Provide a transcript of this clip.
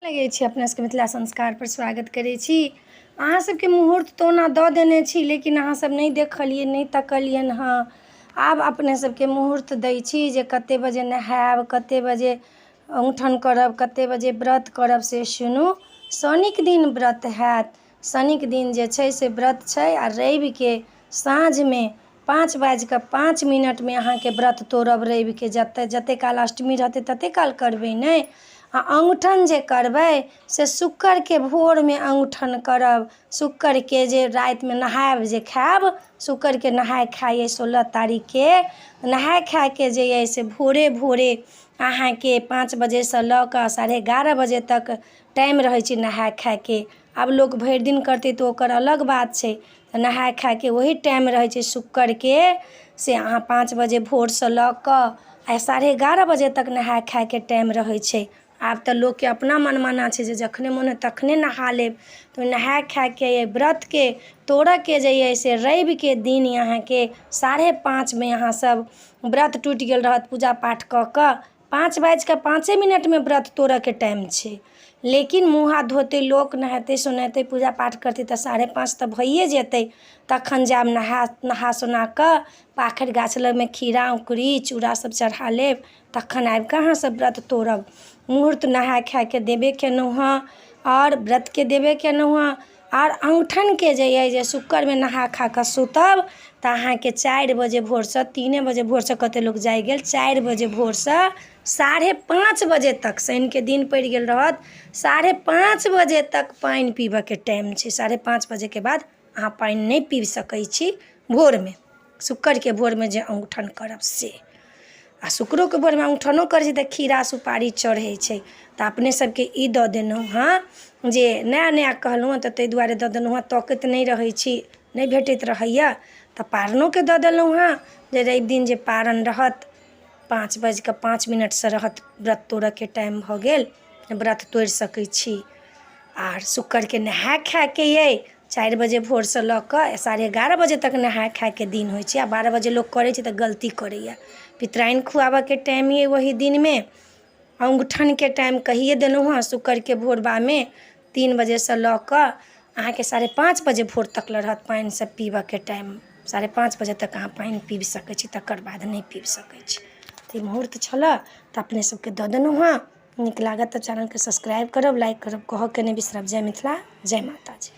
लगै छी अपना सबके मिथिला संस्कारपर स्वागत करै छी। अहाँ सबके मुहूर्त तऽ ओना दऽ देने छी, लेकिन अहाँ सब नहि देखलियै, नहि तकलियनि हँ। आब अपने सबके मुहूर्त दै छी जे कते बजे नहायब, कते बजे औँठन करब, कते बजे व्रत करब, से सुनू। शनिक दिन व्रत हैत। शनिक दिन जे छै से व्रत छै, आ रविके साँझमे 5 बाजि कऽ 5 मिनटमे अहाँके व्रत तोड़ब। रविके जते जते काल अष्टमी रहतै तते काल करबै नहि। आ अङ्गूठन जे करबै से शुक्रके भोरमे अङ्गूठन करब। शुक्रके जे रातिमे नहायब जे खायब, शुक्रके नहाय खाय अइ 16 तारीखके नहाय खायके जे अइ से भोरे भोरे अहाँके 5 बजेसँ लऽ कऽ 11:30 बजे तक टाइम रहै छै नहाय खायके। आब लोक भरि दिन करतै तऽ ओकर अलग बात छै। तऽ नहाय खायके ओही टाइम रहै छै शुक्रके, से अहाँ 5 बजे भोरसँ लऽ कऽ आ 11:30 बजे तक नहाय खायके टाइम रहै छै। आब तऽ लोकके अपना मनमाना छै जे जखने मोन होय तखने नहा लेब। तऽ नहाय खायके अइ व्रतके तोड़यके जे अइ से रविके दिन अहाँके 5:30मे अहाँसभ व्रत टूटि गेल रहत पूजा पाठ कऽ कऽ। 5 बाजि कऽ 5 मिनटमे व्रत तोड़यके टाइम छै, लेकिन मुँह हाथ धोतै लोक, नहेतै सोनेतै, पूजा पाठ करतै तऽ 5:30 तऽ भइए जेतै। तखन जायब नहा नहा सोना कऽ पाखरि गाछ लगमे खीरा औँकुरी चूड़ा सब चढ़ा लेब, तखन आबि कऽ अहाँसभ व्रत तोड़ब। मुहूर्त नहाय खायके देबे केलहुँ हँ, आओर व्रतके देबे केलहुँ हँ, आओर अङ्गूठनके जे अइ जे शुक्रमे नहा खा कऽ सुतब तऽ अहाँके 4 बजे भोरसँ, 3 बजे भोरसँ कतेक लोक जागि गेल, 4 बजे भोरसँ 5:30 बजे तक, शनिके दिन पड़ि गेल रहत, 5:30 बजे तक पानि पीबऽके टाइम छै। 5:30 बजेके बाद अहाँ पानि नहि पीब सकै छी भोरमे, शुक्रके भोरमे जे अङ्गूठन करब से। आ शुक्रोके भोरमे अङ्गूठनो करै छै तऽ खीरा सुपारी चढ़ै छै। तऽ अपने सबके ई दऽ देलहुँ हँ जे नया नया कहलहुँ हँ, तऽ ताहि दुआरे दऽ देलहुँ हँ। तकैत नहि रहै छी, नहि भेटैत रहैए, तऽ पारनोके दऽ देलहुँ हँ जे रवि दिन जे पारन रहत, 5 बाजि कऽ 5 मिनटसँ रहत व्रत तोड़ऽके टाइम भऽ गेल, व्रत तोड़ि सकै छी। आर शुक्रके नहाय खायके अइ 4 बजे भोरसँ लऽ कऽ 11:30 बजे तक नहाय खायके दिन होइ छै। आ 12 बजे लोक करै छै तऽ गलती करैए। पितराइन खुआबऽके टाइम अइ ओहि दिनमे। अङ्गूठनके टाइम कहिए देलहुँ हँ, शुक्रके भोरबामे 3 बजेसँ लऽ कऽ अहाँके 5:30 बजे भोर तक लए रहत पानि सब पीबऽके टाइम। 5:30 बजे तक अहाँ पानि पीब सकै छी, तकर बाद नहि पीब सकै छी। तऽ ई मुहूर्त छलऽ, तऽ अपने सबके दऽ देलहुँ हँ। नीक लागत तऽ चैनलके सब्सक्राइब करब, लाइक करब, कहऽके नहि बिसरब। जय मिथिला, जय माताजी।